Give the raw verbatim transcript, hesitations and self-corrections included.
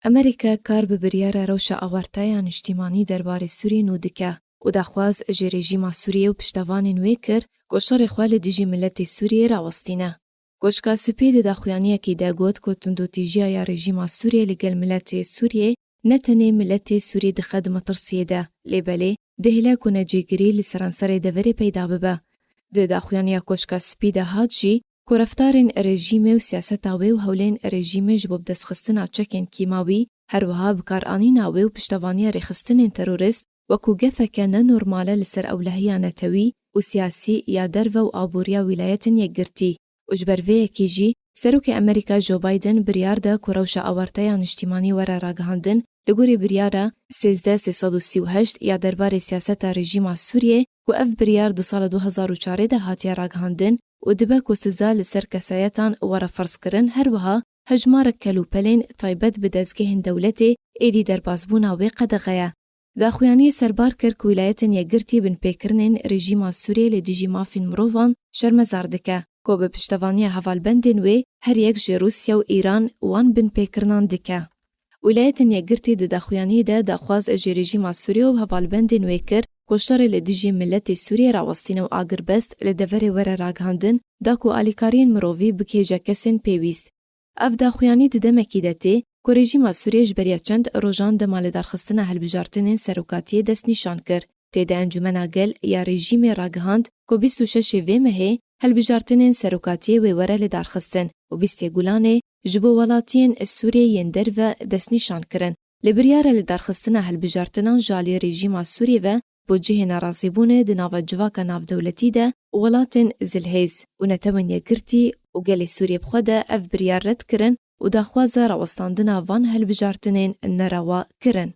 Amerîka kar bi biryara rewşa awarteya niştîmanî derbarê Sûriyê nû dike û daxwaz ji rejîma Sûriyê û piştevanên wê kir ku şerê xwe li dijî miletê Sûriyê rawestîne. Koşka Spî di daxuyaniyekî de got ku tundûtîjiya ya rejîma Sûriyê li gel miletê Sûriyê ne tenê miletê Sûrî dixe di metirsiyê de, lê belê dihêle ku necêgirî li seranserê deverê peyda bibe. Di daxuyaniya Koşka Spî de hat jî ku reftarên rejîmê û siyaseta wê û hewlên rejîmê ji bo bidestxistina çekên kîmawî, her wiha bikaranîna wê û piştevaniya rêxistinên terorîst wekû gefeke nenormal e li ser ewlehiya netewî û siyasî ya derve û aboriya Wîlayetên Yekgirtî. Û ji ber vê yekê jî Serokê Amerîka Joe Biden biryar da ku rewşa awarteya niştîmanî were ragihandin, li gorî biryara sêzdeh sê sed û sî û heşt ya derbarê siyaseta rejîma Sûriyê ku ev biryar di sala du hezar û çarê de hatiye ragihandin û dibe ku siza li ser kesayetan were ferzkirin, her wiha hejmarek kelûpelên taybet bi dezgehên dewletê êdî derbasbûna wê qedexe ye. Daxuyaniyê serbar kir ku Wîlayetên Yekgirtî binpêkirinên rejîma Sûriyê li dijî mafên mirovan şermezar dike, ku bi piştevaniya hevalbendên wê her yek ji Rûsya û Îran wan binpêkirinan dike. Wîlayetên Yekgirtî di daxuyaniyê de daxwaz ji rejîma Sûriyê û hevalbendên wê kir ku şerê li dijî miletê Sûriyê rawestîne û agirbest li deverê were ragihandin, da ku alîkariyên mirovî bikêje kesên pêwîst. Ev daxuyanî di demekî de tê ku rejîma Sûriyê ji beriya çend rojan dema lidarxistina hilbijartinên serokatiyê destnîşan kir. Tê de Encûmena Gel ya rejîmê ragihand ku bîst û şeş ê vê mehê hilbijartinên serokatiyê wê were lidarxistin û bîstê Gulanê ji bo welatiyên Sûriyê yên derve destnîşan kirin. Li biryara lidarxistina hilbijartinan ji aliyê rejîma Sûriyê ve bo cihê nerazîbûnê di nava civaka navdewletî de û welatên zilhêz û netewên yekgirtî û gelê Sûriyê bi xwe de ev biryar red kirin û daxwaza rawestandina van hilbijartinên nerewa kirin.